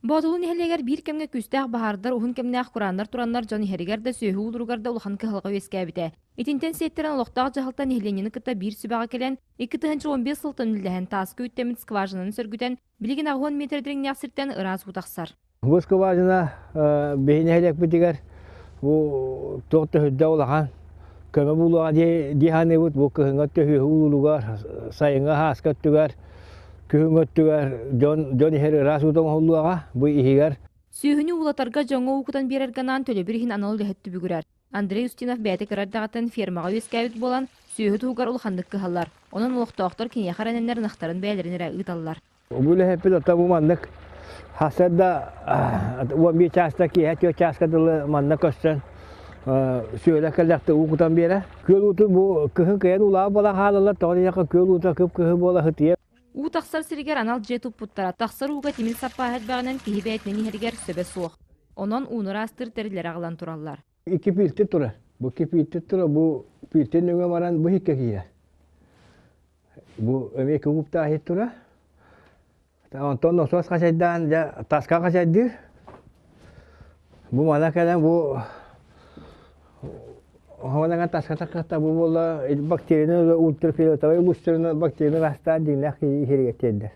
Боотулуу нэһилиэгэр биир кэмҥэ күүстээх баһаардар, уһун кэмнээх курааннар тураннар дьон иһэригэр да, сүөһү уулуругар да улахан кыһалҕа үөскээбитэ. Итинтэн сиэттэрэн олохтоох дьаһалта нэһилиэнньэни кытта биир сүбэҕэ кэлэн, 2015 сылтан үлэлэһэн тааска үттэммит скважинаны сөргүтэн, билигин 80 миэтэрэ дириҥнээх сиртэн ыраас уу тахсар. Бу скважина биһи нэһилиэкпитигэр бу туох төһүрдэ улахан көмө буолуоҕа дии саныыбыт. Бу кыһыҥҥы төһүөһү уулуругар, сайыҥҥы ааска өттүгэр, күһүҥҥү өттүгэр дьон дьон иһэр ыраас уута оҥоһуллуоҕа. Бу иһигэр Сүөһүнү уулатарга дьоҥҥо уу кутан биэрэргэ анаан төлөбүр иһин анал үлэһит түбүгүрэр. Андрей Устинов бэйэтэ кыра эрдэҕиттэн фермаҕа үөскээбит буолан, сүөһү туһугар улаханнык кыһаллар. Онон олохтоохтор киниэхэ эрэнэннэр ынахтарын бэйэлэрин эрэ ыыталлар. Бу үлэһиппит оттон бу маннык сарсыарда 11 чааста киэһэ 4 чааска дылы манна көссөн сүөлэ кэллэхтэ уу кутан биэрэ. Күөл ууту бу кыһын кыйан уулаах буолан хаалаллар, тоҕо диэтэххэ күөл уута кып-кыһыл буола сытыйар. Уу тахсар сиригэр анал дьиэ туппуттара. Тахсар ууга тимир саппааһа элбэҕинэн киһи бэйэтинэн иһэригэр сөбө суох. Онон ууну ыраастыыр тэриллэри аҕалан тураллар. Икки пииртэ турар. Бу икки пииртэ турар, бу пииртэ нөҥүө баран бу иһиккэ киирэр. Бу эмиэ кубуктаах иһит турар. Онтон носуос хачайдаан дьэ таска хачайдыыр. Бу мана кэлэн бу Оһоҕунан таска таххата бу буола бактерияны ультрафиолетовай лучтарынан бактерияны ыраастаан дьиҥнээх киһи иһэригэр тиэрдэр.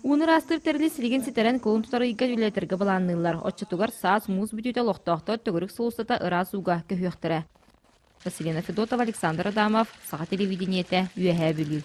Ууну ыраастыыр тэрили силигин ситэрэн кулун тутар ыйга үлэлэтэргэ былаанныыллар. Оччотугар саас муус бүтүүтэ олохтоохтор төгүрүк сыл устата ыраас ууга көһүөхтэрэ. Василина Федотова, Александр Адамов, Саха телевидениетэ, Үөһээ Бүлүү.